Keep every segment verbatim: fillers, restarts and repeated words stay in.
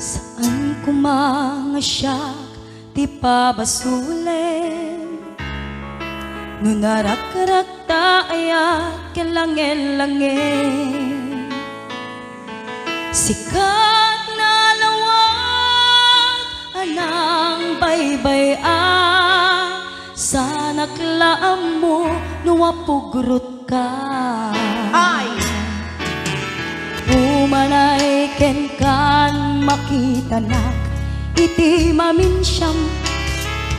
Saan koma nga siak ti pabasolen no narakrakta ayat ken langel-langel. Sika ti nalawag a nangbaybay-a, saanak la ammo no apugrotka. Ay! Umanay kenkan, makitanak iti maminsan.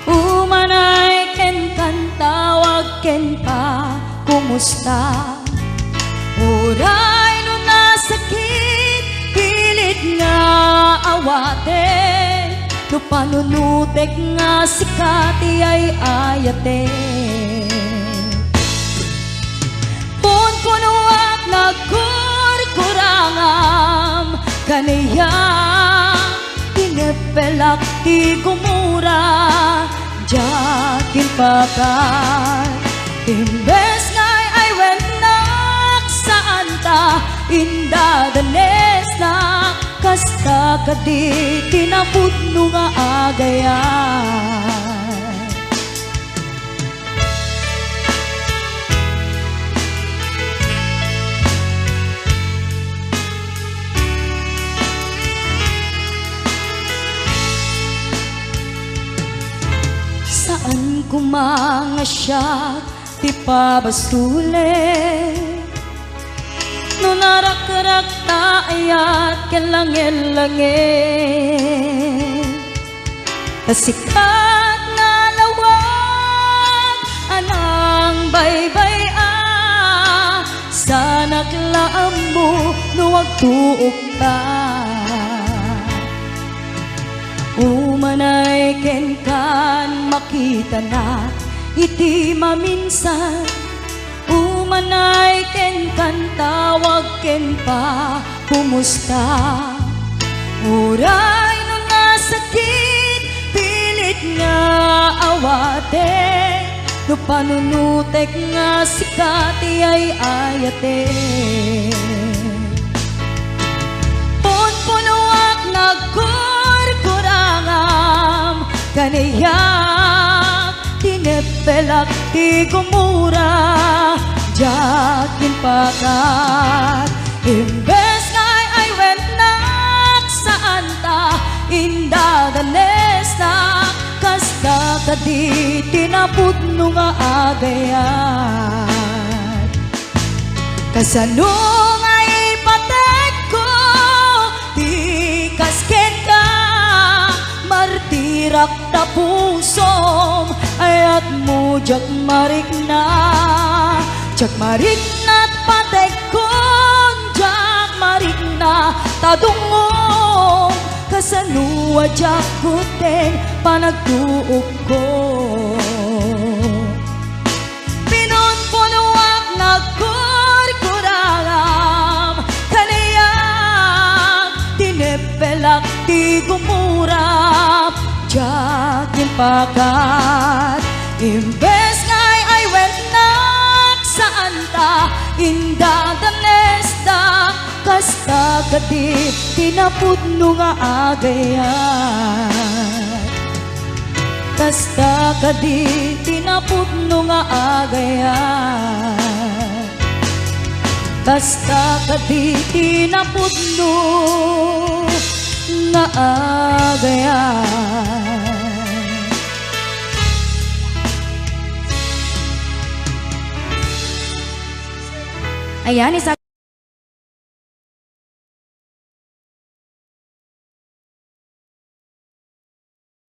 Umanay kenkan, tawag ken pakumusta. Uray no nasakit, pilit nga awaten, no panunotek nga sika ti ay-ayaten. Punpunoak nagkurkurangam, kaniak tineppelak ti gumura, diak impakar. Imbes nga ay-awatennak, saanta indadanesnak, kasta kadi ti napudno nga agayat. Saan koma nga siak ti pabasolen no narakrakta ayat ken langel-langel. Ta sika ti nalawag a nangbaybay-a, saanak la ammo no agtuokta. Umanay kenkan, makitanak iti maminsan. Umanay kenkan, tawag ken pakumusta. Uray no nasakit, pilit nga awaten, no panunotek nga sika ti ay-ayaten. Punpunoak nagkurkurangam, kaniak tineppelak ti gumura, diak impakar. Imbes nga ay-awatennak, saanta indadanesnak, kasta kadi ti napudno nga agayat. Kasano nga ipatekko ti kas kenka, martirak ta pusom, ayatmo diak marikna. Diak marikna ti patekkon, diak marikna ta dungngom, kasano a diak gutten panagtuokko. Pinunpunoak nagkurkurangam, kaniak tineppelak ti gumura, diak impakar. Imbes nga ay-awatennak, saanta indadanesnak, kasta kadi ti napudno nga agayat. Kasta kadi ti napudno nga agayat. Kasta kadi ti napudno nga agayat. Ayan, isa